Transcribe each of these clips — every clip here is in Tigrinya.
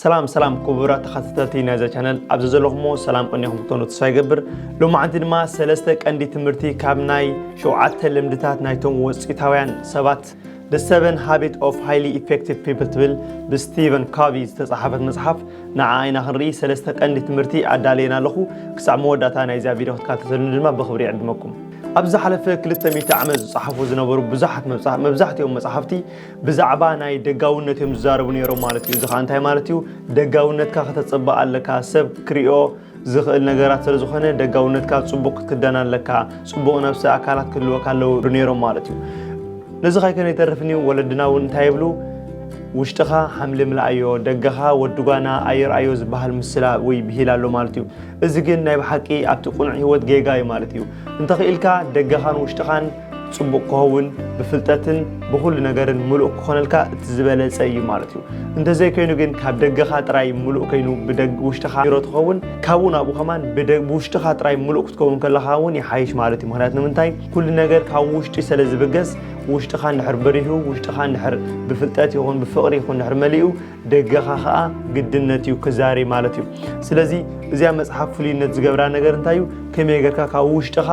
ሰላም ሰላም ክቡራት ተኸታተልቲ ናይዛ ቻነል፣ ኣብዚ ዘለኹሞ ሰላም ቀኒኹም ክትኮኑ ተስፋ ይገብር። ሎማዓንቲ ድማ ሰለስተ ቀንዲ ትምህርቲ ካብ ናይ ሸውዓተ ልምድታት ናይቶም ወፂታውያን ሰባት፣ The Seven Habit of Highly Effective People ትብል ብስቲቨን ኮቪ ዝተፃሓፈት መፅሓፍ ንዓ ኢና ክንርኢ ሰለስተ ቀንዲ ትምህርቲ ኣዳልየና ኣለኹ። ክሳብ መወዳእታ ናይዛ ቪድዮ ክትከታተሉኒ ድማ ብኽብሪ ይዕድመኩም። ኣብ ዝሓለፈ ክልተ ሚእቲ ዓመት ዝፀሓፉ ዝነበሩ ብዙሓት መብዛ- መብዛሕትኦም መፅሓፍቲ ብዛዕባ ናይ ደጋውነት እዮም ዝዛረቡ ነይሮም ማለት እዩ። እዚ ከዓ እንታይ ማለት እዩ? ደጋውነትካ ከተፅብቕ ኣለካ። ሰብ ክሪኦ ዝኽእል ነገራት ስለ ዝኾነ ደጋውነትካ ፅቡቕ ክትክደን ኣለካ። ፅቡቕ ነብሰ ኣካላት ክህልወካ ኣለዎ ነይሮም ማለት እዩ። ነዚ ከይከነ ይተርፍኒ ወለድና እውን እንታይ ይብሉ? ውሽጥኻ ሓምሊ ምልኣዮ፣ ደገኻ ወዲ ጓና ኣይርኣዮ ዝበሃል ምስላ ወይ ብሂል ኣሎ ማለት እዩ። እዚ ግን ናይ ብሓቂ ኣብቲ ቅኑዕ ህይወት ጌጋ እዩ ማለት እዩ። እንተኽኢልካ ደገኻን ውሽጥኻን ጽቡቕ ክኸውን፣ ብፍልጠትን ብኹሉ ነገርን ምሉእ ክኾነልካ እቲ ዝበለጸ እዩ ማለት እዩ። እንተዘይኮይኑ ግን ካብ ደገኻ ጥራይ ምሉእ ኮይኑ ብደግ ውሽጥኻ ዜሮ ትኸውን፣ ካብኡ ናብኡ ከማን ብደ- ብውሽጥኻ ጥራይ ምሉእ ክትከውን ከለኻ እውን ይሓይሽ ማለት እዩ። ምኽንያቱ ንምንታይ? ኩሉ ነገር ካብ ውሽጢ ስለ ዝብገስ ውሽጥኻ እንድሕር በሪሁ፣ ውሽጥኻ እንድሕር ብፍልጠት ይኹን ብፍቕሪ ይኹን እንድሕር መሊኡ፣ ደገኻ ኸኣ ግድነት እዩ ክዛሪ ማለት እዩ። ስለዚ እዚኣ መጽሓፍ ፍሉይነት ዝገብራ ነገር እንታይ እዩ? ከመይ ጌርካ ካብ ውሽጥኻ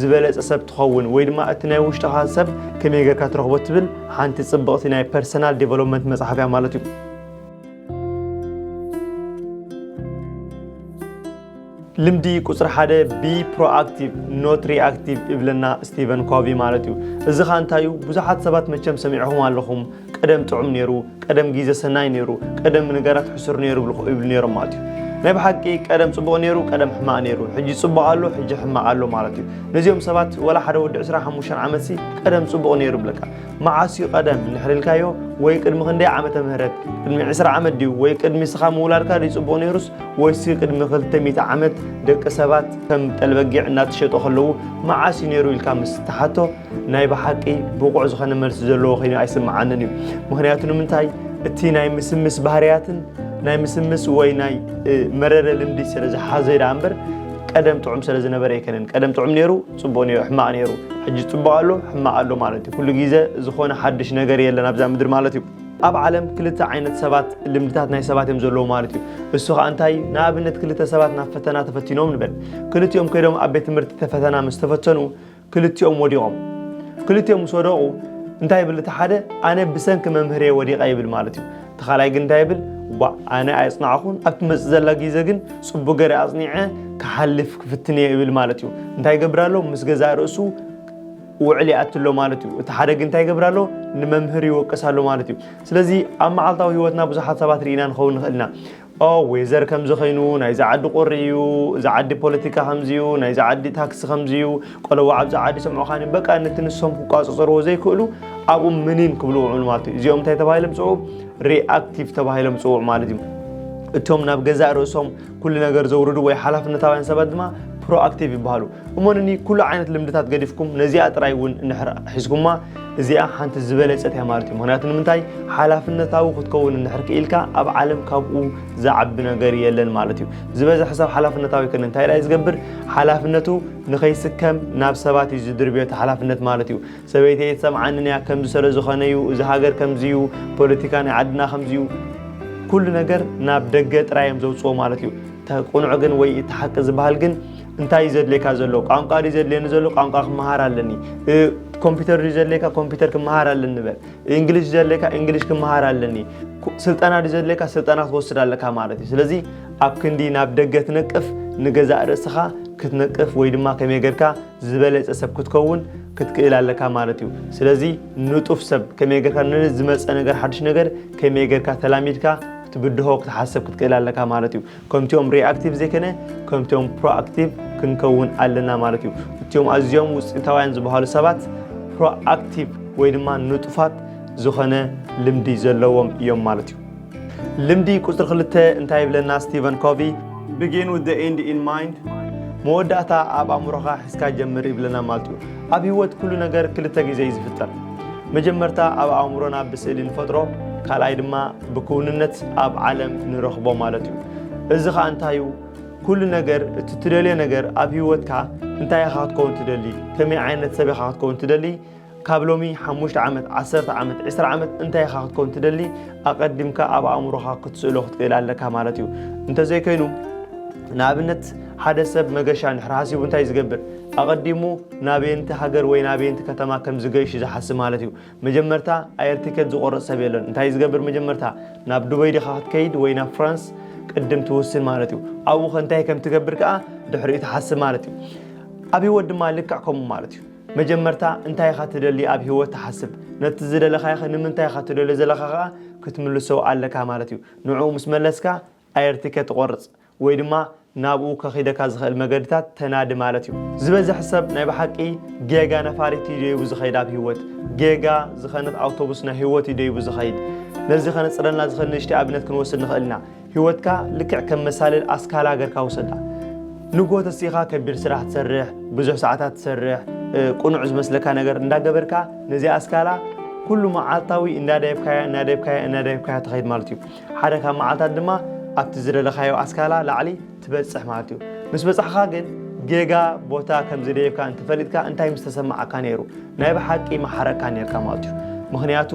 ዝበለጸ ሰብ ትኸውን ወይ ድማ እቲ ናይ ውሽጥኻ ሰብ ከመይ ጌርካ ትረኽቦ ትብል ሓንቲ ጽብቕቲ ናይ ፐርሰናል ዴቨሎፕመንት መጽሓፍ እያ ማለት እዩ። ልምዲ ቁጽሪ ሓደ፣ be proactive not reactive ይብለና ስቲቨን ኮቪ ማለት እዩ። እዚ ኸኣ እንታይ እዩ? ብዙሓት ሰባት መቸም ሰሚዕኹም ኣለኹም፣ ቀደም ጥዑም ነይሩ፣ ቀደም ግዜ ሰናይ ነይሩ፣ ቀደም ነገራት ሕሱር ነይሩ ይብሉ ይብሉ ነይሮም ማለት እዩ። ናይ ብሓቂ ቀደም ጽቡቕ ነይሩ፣ ቀደም ሕማቕ ነይሩ፣ ሕጂ ጽቡቕ ኣሎ፣ ሕጂ ሕማቕ ኣሎ ማለት እዩ። ነዚኦም ሰባት ወላ ሓደ ወዲ ዕስራን ሓሙሽተን ዓመትሲ ቀደም ጽቡቕ ነይሩ ይብለካ። መዓስ እዩ ቀደም እንድሕር ኢልካዮ፣ ወይ ቅድሚ ክንደይ ዓመተ ምህረት፣ ቅድሚ ዕስራ ዓመት ድዩ ወይ ቅድሚ ንስኻ ምውላድካ ድዩ ጽቡቕ ነይሩስ፣ ወይሲ ቅድሚ ክልተ ሚእቲ ዓመት ደቂ ሰባት ከም ጠልበጊዕ እናተሸጡ ከለዉ መዓስ እዩ ነይሩ ኢልካ ምስ ትሓቶ፣ ናይ ብሓቂ ብቑዕ ዝኾነ መልሲ ዘለዎ ኮይኑ ኣይስምዓንን እዩ። ምኽንያቱ ንምንታይ? እቲ ናይ ምስምስ ባህርያትን ናይ ምስምስ ወይ ናይ፣ እ፣ መረረ ልምዲ ስለ ዝሓዘ ደኣ እምበር፣ ቀደም ጥዑም ስለ ዝነበረ ኣይከነን። ቀደም ጥዑም ነይሩ፣ ጽቡቕ ነይሩ፣ ሕማቕ ነይሩ። ሕጂ ጽቡቕ ኣሎ፣ ሕማቕ ኣሎ ማለት እዩ። ኩሉ ግዜ ዝኾነ ሓድሽ ነገር የለን ኣብዛ ምድሪ ማለት እዩ። ኣብ ዓለም ክልተ ዓይነት ሰባት፣ ልምድታት ናይ ሰባት እዮም ዘለዉ ማለት እዩ። እሱ ኸኣ እንታይ? ንኣብነት ክልተ ሰባት ናብ ፈተና ተፈቲኖም ንበል። ክልቲኦም ከይዶም ኣብ ቤት ትምህርቲ ተፈተና ምስ ተፈተኑ፣ ክልቲኦም ወዲቖም። ክልቲኦም ምስ ወደቑ እንታይ ይብል እቲ ሓደ? ኣነ ብሰንኪ መምህረየ ወዲቐ ይብል ማለት እዩ። እቲ ካልኣይ ግን እንታይ ይብል? ዋ፣ ኣነ ኣየጽናዕኹን፣ ኣብቲ መጽእ ዘላ ግዜ ግን ጽቡቕ ገይረ ኣጽኒዐ ክሓልፍ ክፍትን እየ ይብል ማለት እዩ። እንታይ ይገብር ኣሎ? ምስ ገዛእ ርእሱ ውዕል ይኣቱ ኣሎ ማለት እዩ። እቲ ሓደ ግን እንታይ ይገብር ኣሎ? ንመምህር ይወቅስ ኣሎ ማለት እዩ። ስለዚ ኣብ መዓልታዊ ህይወትና ብዙሓት ሰባት ርኢና ንኸውን ንኽእል ኢና። ኦ፣ ዌዘር ከምዚ ኸይኑ፣ ናይዚ ዓዲ ቁሪ እዩ፣ እዚ ዓዲ ፖለቲካ ከምዚ እዩ፣ ናይዚ ዓዲ ታክሲ ከምዚ እዩ፣ ቆለዋ ኣብዚ ዓዲ ሰምዑኻኒ፣ በቃ ነቲ ንሶም ክቋጸጸርዎ ዘይክእሉ ኣብኡ ምኒን ክብሉ ውዕሉ ማለት እዩ። እዚኦም እንታይ ተባሂሎም ጽውዑ? ሪኣክቲቭ ተባሂሎም ጽውዑ ማለት እዩ። እቶም ናብ ገዛእ ርእሶም ኩሉ ነገር ዘውርዱ ወይ ሓላፍነታውያን ሰባት ድማ ፕሮኣክቲቭ ይበሃሉ። እመኑኒ፣ ኩሉ ዓይነት ልምድታት ገዲፍኩም ነዚኣ ጥራይ እውን እንድሕር ሒዝኩማ፣ እዚኣ ሓንቲ ዝበለጸት እያ ማለት እዩ። ምኽንያቱ ንምንታይ? ሓላፍነታዊ ክትከውን እንድሕር ክኢልካ፣ ኣብ ዓለም ካብኡ ዝዓቢ ነገር የለን ማለት እዩ። ዝበዝሐ ሰብ ሓላፍነታዊ ከን እንታይ ደኣ እዩ ዝገብር? ሓላፍነቱ ንኸይስከም ናብ ሰባት እዩ ዝድርብዮ እቲ ሓላፍነት ማለት እዩ። ሰበይተይ ኣይትሰምዓንን እያ፣ ከምዚ ስለ ዝኾነ እዩ፣ እዚ ሃገር ከምዚ እዩ፣ ፖለቲካ ናይ ዓድና ከምዚ እዩ። ኩሉ ነገር ናብ ደገ ጥራይ እዮም ዘውጽኦ ማለት እዩ። እቲ ቅኑዕ ግን ወይ እቲ ሓቂ ዝበሃል ግን እንታይ እዩ ዘድልየካ ዘሎ? ቋንቋ ድዩ ዘድልየኒ ዘሎ? ቋንቋ ክመሃር ኣለኒ። እ፣ ኮምፒውተር ድዩ ዘድልየካ? ኮምፒውተር ክመሃር ኣለኒ በል። እንግሊሽ ድዩ ዘድልየካ? እንግሊሽ ክመሃር ኣለኒ። ኩ-፣ ስልጠና ድዩ ዘድልየካ? ስልጠና ክትወስድ ኣለካ ማለት እዩ። ስለዚ ኣብ ክንዲ ናብ ደገ ትነቅፍ፣ ንገዛእ ርእስኻ ክትነቅፍ ወይ ድማ ከመይ ጌርካ ዝበለጸ ሰብ ክትከውን ክትክእል ኣለካ ማለት እዩ። ስለዚ ንጡፍ ሰብ ከመይ ጌርካ ነዚ ዝመጸ ነገር፣ ሓድሽ ነገር ከመይ ጌርካ ተላሚድካ ክትብድሆ ክትሓሰብ ክትክእል ኣለካ ማለት እዩ። ከምቲኦም ሪኣክቲቭ ዘይከነ ከምቲኦም ፕሮኣክቲቭ ክንከውን ኣለና ማለት እዩ። እቲኦም ኣዝዮም ውፅኢታውያን ዝበሃሉ ሰባት ፕሮኣክቲቭ ወይ ድማ ንጡፋት ዝኾነ ልምዲ ዘለዎም እዮም ማለት እዩ። ልምዲ ቁፅሪ ክልተ እንታይ ይብለና ስቲቨን ኮቪ? Begin with the end in mind። መወዳእታ ኣብ ኣእምሮኻ ሒዝካ ጀምር ይብለና ማለት እዩ። ኣብ ህይወት ኩሉ ነገር ክልተ ግዜ እዩ ዝፍጠር። መጀመርታ ኣብ ኣእምሮና ብስእሊ ንፈጥሮ፣ ካልኣይ ድማ ብክውንነት ኣብ ዓለም ንረኽቦ ማለት እዩ። እዚ ኸኣ እንታይ እዩ? ኩሉ ነገር፣ እቲ ትደልዮ ነገር ኣብ ህይወትካ እንታይ ኢኻ ክትከውን ትደሊ? ከመይ ዓይነት ሰብ ኢኻ ክትከውን ትደሊ? ካብ ሎሚ ሓሙሽተ ዓመት፣ ዓሰርተ ዓመት፣ ዕስራ ዓመት እንታይ ኢኻ ክትከውን ትደሊ ኣቐዲምካ ኣብ ኣእምሮኻ ክትስእሎ ክትክእል ኣለካ ማለት እዩ። እንተዘይኮይኑ ንኣብነት ሓደ ሰብ መገሻ እንድሕር ሃሲቡ እንታይ ዝገብር? ኣቐዲሙ ናበየንቲ ሃገር ወይ ናበየንቲ ከተማ ከም ዝገይሽ እዩ ዝሓስብ ማለት እዩ። መጀመርታ ኣየር ቲኬት ዝቆርጽ ሰብ የለን። እንታይ ዝገብር? መጀመርታ ናብ ዱበይ ዲኻ ክትከይድ ወይ ናብ ፍራንስ ቅድም ትውስን ማለት እዩ። ኣብኡ ከ እንታይ ከም ትገብር ከኣ ድሕሪኡ ትሓስብ ማለት እዩ። ኣብ ህይወት ድማ ልክዕ ከምኡ ማለት እዩ። መጀመርታ እንታይ ኢኻ ትደሊ ኣብ ህይወት ትሓስብ። ነቲ ዝደለኻዮ ከ ንምንታይ ኢኻ ትደልዮ ዘለኻ ከኣ ክትምልሶ ኣለካ ማለት እዩ። ንዕኡ ምስ መለስካ ኣየር ቲኬት ትቆርጽ ወይ ድማ ናብኡ ከኺደካ ዝኽእል መገድታት ተናዲ ማለት እዩ። ዝበዝሕ ሰብ ናይ ብሓቂ ጌጋ ነፋሪት እዩ ደይቡ ዝኸይድ ኣብ ህይወት። ጌጋ ዝኸነት ኣውቶቡስ ናይ ህይወት እዩ ደይቡ ዝኸይድ። ነዚ ከነጽረልና ዝኽእል ንእሽተይ ኣብነት ክንወስድ ንኽእል ኢና። ህይወትካ ልክዕ ከም መሳልል ኣስካላ ገርካ ውሰዳ። ንግሆ ተሲኻ ከቢድ ስራሕ ትሰርሕ፣ ብዙሕ ሰዓታት ትሰርሕ፣ እ፣ ቅኑዕ ዝመስለካ ነገር እንዳገበርካ ነዚኣ ኣስካላ ኩሉ መዓልታዊ እንዳደየብካያ፣ እንዳደየብካያ፣ እንዳደየብካያ ትኸይድ ማለት እዩ። ሓደ ካብ መዓልታት ድማ ኣብቲ ዝደለኻዮ ኣስካላ ላዕሊ ትበጽሕ ማለት እዩ። ምስ በጻሕኻ ግን ጌጋ ቦታ ከም ዝደየብካ እንተፈሊጥካ እንታይ ምስ ተሰማዓካ ነይሩ? ናይ ብሓቂ መሓረካ ነይርካ ማለት እዩ። ምኽንያቱ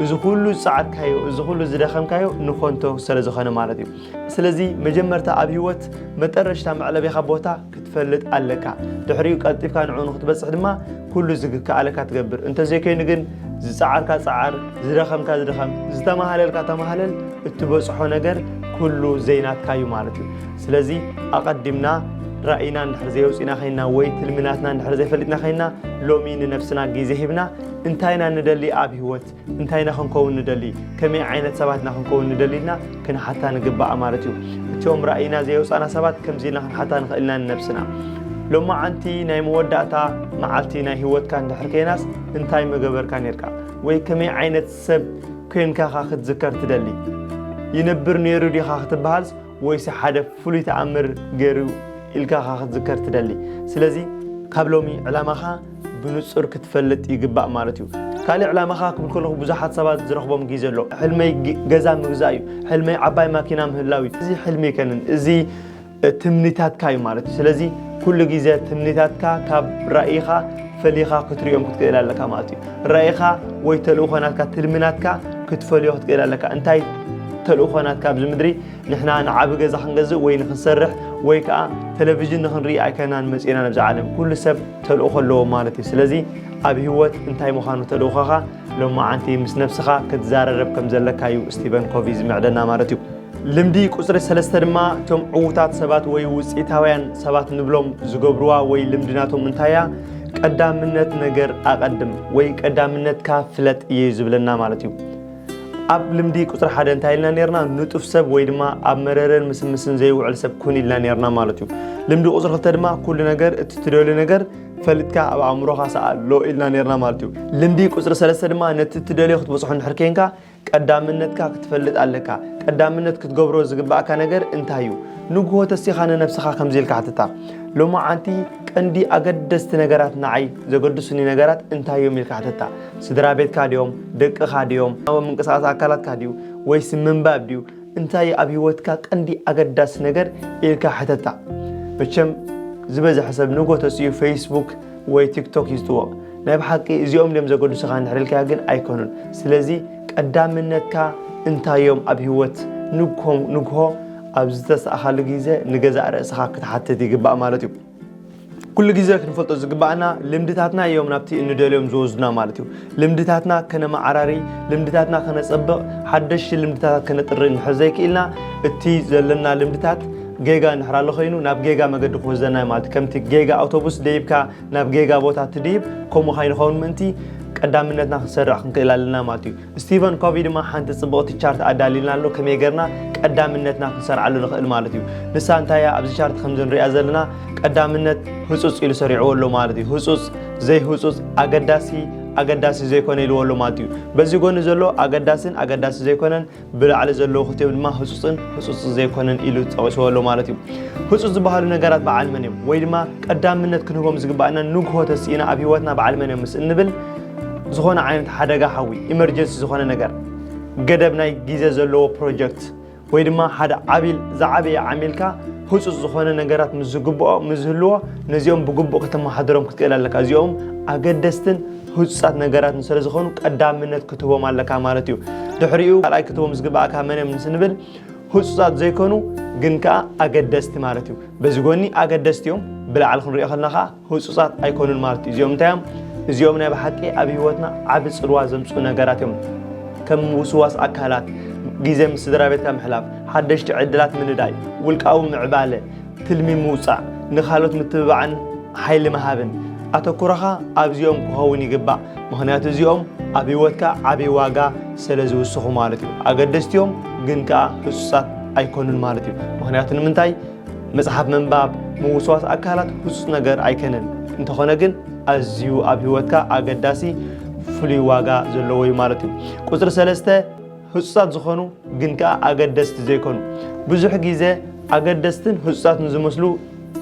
እዚ ኩሉ ዝጸዓርካዮ፣ እዚ ኩሉ ዝደኸምካዮ ንኾንቶ ስለ ዝኾነ ማለት እዩ። ስለዚ መጀመርታ ኣብ ህይወት መጠረሽታ መዕለቢኻ ቦታ ክትፈልጥ ኣለካ። ድሕሪኡ ቀልጢፍካ ንዕኡ ንክትበጽሕ ድማ ኩሉ ዝከኣለካ ትገብር። እንተዘይኮይኑ ግን ዝጸዓርካ ጸዓር፣ ዝደኸምካ ዝደኸም፣ ዝተማህለልካ ተማህለል፣ እትበጽሖ ነገር ኩሉ ዘይናትካ እዩ ማለት እዩ። ስለዚ ኣቐዲምና ራእይና እንድሕር ዘየውጺእና ኸይንና ወይ ትልሚ ናትና እንድሕር ዘይፈሊጥና ኸይንና ሎሚ ንነብስና ግዜ ሂብና እንታይ ኢና ንደሊ ኣብ ህይወት እንታይ ኢና ክንከውን ንደሊ፣ ከመይ ዓይነት ሰባት ኢና ክንከውን ንደሊ ኢልና ክንሓታ ንግባኣ ማለት እዩ። እቲኦም ራእይና ዘየውፃና ሰባት ከምዚ ኢልና ክንሓታ ንኽእል ኢና ንነብስና። ሎማዓንቲ ናይ መወዳእታ መዓልቲ ናይ ህይወትካ እንድሕር ከይናስ እንታይ ምገበርካ ነርካ? ወይ ከመይ ዓይነት ሰብ ኮይንካ ኻ ክትዝከር ትደሊ? ይነብር ነይሩ ዲኻ ክትበሃልስ ወይስ ሓደ ፍሉይ ተኣምር ገይሩ ኢልካ ኻ ክትዝከር ትደሊ? ስለዚ ካብ ሎሚ ዕላማኻ ብንጹር ክትፈልጥ ይግባእ ማለት እዩ። ካልእ ዕላማኻ ክብል ከለኹ ብዙሓት ሰባት ዝረኽቦም ግዜ ኣሎ። ሕልመይ ግ-፣ ገዛ ምግዛእ እዩ፣ ሕልመይ ዓባይ ማኪና ምህላው እዩ። እዚ ሕልሚ ኣይከንን፣ እዚ ትምኒታትካ እዩ ማለት እዩ። ስለዚ ኩሉ ግዜ ትምኒታትካ ካብ ራእይኻ ፈሊኻ ክትሪኦም ክትክእል ኣለካ ማለት እዩ። ራእይኻ ወይ ተልእኾ ናትካ፣ ትልሚ ናትካ ክትፈልዮ ክትክእል ኣለካ። እንታይ ተልእኾ ናትካ ኣብዚ ምድሪ? ንሕና ንዓቢ ገዛ ክንገዝእ ወይ ንክንሰርሕ ወይ ከዓ ቴሌቪዥን ንክንርኢ ኣይከናን መፂእና ነብዚ ዓለም። ኩሉ ሰብ ተልእኾ ኣለዎ ማለት እዩ። ስለዚ ኣብ ህይወት እንታይ ምዃኑ ተልእኾኻ ሎማዓንቲ ምስ ነብስኻ ክትዛረረብ ከም ዘለካ እዩ ስቲቨን ኮቪ ዝምዕደና ማለት እዩ። ልምዲ ቁፅሪ ሰለስተ ድማ እቶም ዕዉታት ሰባት ወይ ውፅኢታውያን ሰባት ንብሎም ዝገብርዋ ወይ ልምዲ ናቶም እንታይ እያ? ቀዳምነት ነገር ኣቐድም ወይ ቀዳምነትካ ፍለጥ እዩ ዝብለና ማለት እዩ። ኣብ ልምዲ ቁፅሪ ሓደ እንታይ ኢልና ነርና? ንጡፍ ሰብ ወይ ድማ ኣብ መረረን ምስምስን ዘይውዕል ሰብ ኩን ኢልና ነርና ማለት እዩ። ልምዲ ቁፅሪ ክልተ ድማ ኩሉ ነገር እቲ ትደልዮ ነገር ፈሊጥካ ኣብ ኣእምሮኻ ሰኣሎ ኢልና ነርና ማለት እዩ። ልምዲ ቁፅሪ ሰለስተ ድማ ነቲ ትደልዮ ክትበፅሖ እንድሕር ኬንካ ቀዳምነትካ ክትፈልጥ ኣለካ። ቀዳምነት ክትገብሮ ዝግባእካ ነገር እንታይ እዩ? ንግሆ ተሲኻ ንነብስኻ ከምዚ ኢልካ ሓትታ፣ ሎማዓንቲ ቀንዲ ኣገደስቲ ነገራት ንዓይ ዘገድሱኒ ነገራት እንታይ እዮም ኢልካ ሓትታ። ስድራ ቤትካ ድዮም? ደቅኻ ድዮም? ኣብ ምንቅስቃስ ኣካላትካ ድዩ? ወይስ ምንባብ ድዩ? እንታይ ኣብ ህይወትካ ቀንዲ ኣገዳሲ ነገር ኢልካ ሕተታ። መቸም ዝበዝሐ ሰብ ንግሆ ተሲኡ ፌስቡክ ወይ ቲክቶክ እዩ ዝጥወቕ። ናይ ብሓቂ እዚኦም ድዮም ዘገድሱኻ እንድሕር ኢልካዮ ግን ኣይኮኑን። ስለዚ ቀዳምነትካ እንታይ እዮም ኣብ ህይወት ንግሆ ንግሆ ኣብ ዝተሳእኻሉ ግዜ ንገዛእ ርእስኻ ክትሓትት ይግባእ ማለት እዩ። ኩሉ ግዜ ክንፈልጦ ዝግባኣና ልምድታትና እዮም ናብቲ እንደልዮም ዝወስዱና ማለት እዩ። ልምድታትና ከነመዓራሪ፣ ልምድታትና ከነጸብቕ፣ ሓደሽቲ ልምድታት ከነጥሪ እንድሕር ዘይክኢልና እቲ ዘለና ልምድታት ጌጋ እንድሕር ኣሎ ኮይኑ ናብ ጌጋ መገዲ ክወስደና እዩ ማለት እዩ። ከምቲ ጌጋ ኣውቶቡስ ደይብካ ናብ ጌጋ ቦታ ትድይብ ከምኡ ካይንኸውን ምእንቲ ቀዳምነትና ክንሰርዕ ክንክእል ኣለና ማለት እዩ። ስቲቨን ኮቪ ድማ ሓንቲ ጽብቕቲ ቻርት ኣዳሊልና ኣሎ፣ ከመይ ጌርና ቀዳምነትና ክንሰርዓሉ ንኽእል ማለት እዩ። ንሳ እንታይ እያ ኣብዚ ቻርት ከምዚ ንሪኣ ዘለና ቀዳምነት ህጹጽ ኢሉ ሰሪዕዎ ኣሎ ማለት እዩ። ህጹጽ፣ ዘይህጹጽ፣ ኣገዳሲ፣ ኣገዳሲ ዘይኮነ ኢልዎ ኣሎ ማለት እዩ። በዚ ጎኒ ዘሎ ኣገዳስን ኣገዳሲ ዘይኮነን ብላዕሊ ዘለዉ ክልቲኦም ድማ ህጹጽን ህጹጽ ዘይኮነን ኢሉ ጠቒስዎ ኣሎ ማለት እዩ። ህጹጽ ዝበሃሉ ነገራት በዓል መን እዮም? ወይ ድማ ቀዳምነት ክንህቦም ዝግባኣና ንግሆ ተስኢና ኣብ ህይወትና በዓል መን እዮም ምስ እንብል ዝኾነ ዓይነት ሓደጋ ሓዊ፣ ኢመርጀንሲ ዝኾነ ነገር፣ ገደብ ናይ ግዜ ዘለዎ ፕሮጀክት ወይ ድማ ሓደ ዓቢል ዝዓበየ ዓሚልካ ህፁፅ ዝኾነ ነገራት ምስ ዝግብኦ ምስ ዝህልዎ፣ ነዚኦም ብግቡእ ከተመሓድሮም ክትክእል ኣለካ። እዚኦም ኣገደስትን ህፁፃት ነገራትን ስለ ዝኾኑ ቀዳምነት ክትህቦም ኣለካ ማለት እዩ። ድሕሪኡ ካልኣይ ክትህቦም ዝግብኣካ መን እዮም ስንብል፣ ህፁፃት ዘይኮኑ ግን ከዓ ኣገደስቲ ማለት እዩ። በዚ ጎኒ ኣገደስቲ እዮም፣ ብላዕሊ ክንሪኦ ከለና ከዓ ህፁፃት ኣይኮኑን ማለት እዩ። እዚኦም እንታይ እዮም? እዚኦም ናይ ብሓቂ ኣብ ህይወትና ዓቢ ፅልዋ ዘምፅኡ ነገራት እዮም። ከም ምውስዋስ ኣካላት፣ ግዜ ምስ ስድራ ቤትካ ምሕላፍ፣ ሓደሽቲ ዕድላት ምንዳይ፣ ውልቃዊ ምዕባለ፣ ትልሚ ምውፃእ፣ ንኻልኦት ምትብባዕን ሓይሊ ምሃብን ኣተኩሮኻ ኣብዚኦም ክኸውን ይግባእ። ምኽንያቱ እዚኦም ኣብ ህይወትካ ዓቢ ዋጋ ስለ ዝውስኹ ማለት እዩ። ኣገደስቲ እዮም ግን ከዓ ህፁፃት ኣይኮኑን ማለት እዩ። ምኽንያቱ ንምንታይ? መጽሓፍ ምንባብ፣ ምውስዋስ ኣካላት ህጹጽ ነገር ኣይከነን። እንተኾነ ግን ኣዝዩ ኣብ ህይወትካ ኣገዳሲ ፍሉይ ዋጋ ዘለዎ እዩ ማለት እዩ። ቁጽሪ ሰለስተ፣ ህጹጻት ዝኾኑ ግን ከኣ ኣገደስቲ ዘይኮኑ። ብዙሕ ግዜ ኣገደስትን ህጹጻትን ዝመስሉ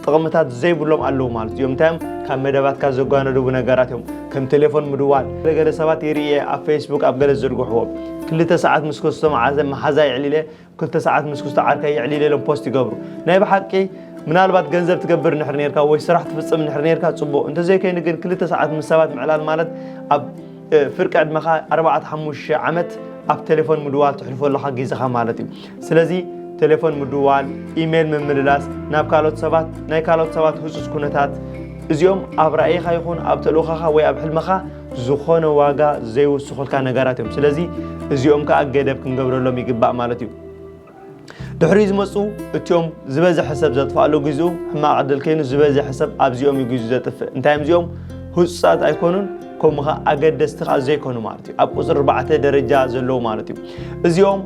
ጥቕምታት ዘይብሎም ኣለዉ ማለት እዮም። እንታይ እዮም? ካብ መደባትካ ዘጓነድቡ ነገራት እዮም። ከም ቴሌፎን ምድዋል። ገለ ሰባት ይርእየ ኣብ ፌስቡክ ኣብ ገለ ዝዝርግሕዎ ክልተ ሰዓት ምስ ክስቶ መዓዘ መሓዛ የዕሊለ ክልተ ሰዓት ምስ ክስቶ ዓርከይ የዕሊለ ኢሎም ፖስት ይገብሩ። ናይ ብሓቂ ምናልባት ገንዘብ ትገብር እንድሕር ኔርካ ወይ ስራሕ ትፍጽም እንድሕር ኔርካ ጽቡቕ፣ እንተዘይከይኑ ግን ክልተ ሰዓት ምስ ሰባት ምዕላል ማለት ኣብ እ፣ ፍርቂ ዕድመኻ ኣርባዕተ ሓሙሽተ ዓመት ኣብ ቴሌፎን ምድዋል ተሕልፎ ኣለኻ ግዜኻ ማለት እዩ። ስለዚ ቴሌፎን ምድዋል፣ ኢሜይል ምምልላስ፣ ናብ ካልኦት ሰባት ናይ ካልኦት ሰባት ህጹጽ ኩነታት፣ እዚኦም ኣብ ራእይኻ ይኹን ኣብ ተልእኾኻ ወይ ኣብ ሕልምኻ ዝኾነ ዋጋ ዘይውስኹልካ ነገራት እዮም። ስለዚ እዚኦም ከኣ ገደብ ክንገብረሎም ይግባእ ማለት እዩ። ድሕሪ ዝመፁ እቲኦም ዝበዝሐ ሰብ ዘጥፍኣሉ ግዜኡ ሕማቕ ዕድል ከይኑ ዝበዝሐ ሰብ ኣብዚኦም እዩ ግዜኡ ዘጥፍእ። እንታይ እዮም እዚኦም? ህፁፃት ኣይኮኑን፣ ከምኡ ኸዓ ኣገደስቲ ኸዓ ዘይኮኑ ማለት እዩ። ኣብ ቁፅሪ ኣርባዕተ ደረጃ ዘለዉ ማለት እዩ። እዚኦም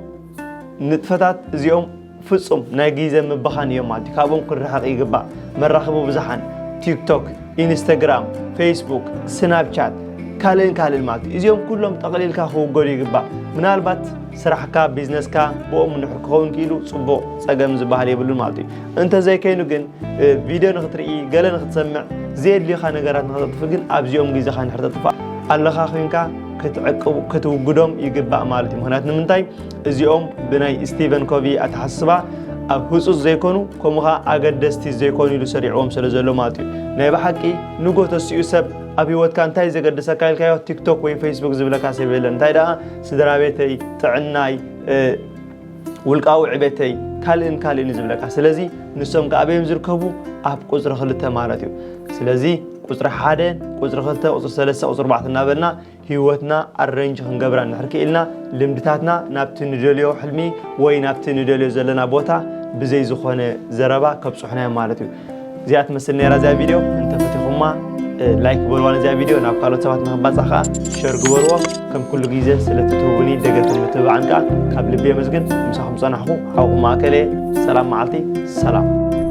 ንጥፈታት እዚኦም ፍፁም ናይ ግዜ ምብኻን እዮም ማለት እዩ። ካብኦም ክንርሕቕ ይግባእ። መራኸቢ ብዙሓን፣ ቲክቶክ፣ ኢንስታግራም፣ ፌስቡክ፣ ስናፕቻት፣ ካልእን ካልእን ማለት እዩ። እዚኦም ኩሎም ጠቕሊልካ ክውገዱ ይግባእ። ምናልባት ስራሕካ፣ ቢዝነስካ ብኦም እንድሕር ክኸውን ክኢሉ ጽቡቕ፣ ጸገም ዝበሃል የብሉን ማለት እዩ። እንተዘይከይኑ ግን፣ እ፣ ቪድዮ ንኽትርኢ፣ ገለ ንኽትሰምዕ፣ ዘየድልዩኻ ነገራት ንኸተጥፍእ ግን ኣብዚኦም ግዜኻ እንድሕር ተጥፍእ ኣለኻ ኮይንካ ክትዕቅቡ-፣ ክትውግዶም ይግባእ ማለት እዩ። ምኽንያቱ ንምንታይ? እዚኦም ብናይ ስቲቨን ኮቪ ኣተሓስባ ኣብ ህጹጽ ዘይኮኑ፣ ከምኡ ኸኣ ኣገደስቲ ዘይኮኑ ኢሉ ሰሪዕዎም ስለ ዘሎ ማለት እዩ። ናይ ብሓቂ ንጎ ተሲኡ ሰብ ኣብ ህይወትካ እንታይ ዘገድሰካ ኢልካዮ ቲክቶክ ወይ ፌስቡክ ዝብለካ ሰብ የለን። እንታይ ደኣ ስድራ ቤተይ፣ ጥዕናይ፣ እ፣ ውልቃዊ ዕቤተይ፣ ካልእን ካልእን እዩ ዝብለካ። ስለዚ ንሶም ከ ኣበዮም ዝርከቡ? ኣብ ቁጽሪ ክልተ ማለት እዩ። ስለዚ ቁጽሪ ሓደ፣ ቁጽሪ ክልተ፣ ቁጽሪ ሰለስተ፣ ቁጽሪ ኣርባዕተ እናበልና ህይወትና ኣረንጅ ክንገብራ እንድሕር ክኢልና፣ ልምድታትና ናብቲ ንደልዮ ሕልሚ ወይ ናብቲ ንደልዮ ዘለና ቦታ ብዘይ ዝኾነ ዘረባ ከብጽሑና እዮም ማለት እዩ። እዚኣ ትመስል ነይራ እዚኣ ቪድዮ። እንተፈቲኹማ፣ እ፣ ላይክ ግበርዋ ነዚኣ ቪድዮ፣ ናብ ካልኦት ሰባት ንኽባጻሕ ከኣ ሸር ግበርዎ። ከም ኩሉ ግዜ ስለ ትትህቡኒ ደገፍን ምትብባዕን ከኣ ካብ ልቢ የመስግን። ምሳኹም ጸናሕኩ ሓውኹም ማእከል እየ። ሰላም መዓልቲ፣ ሰላም።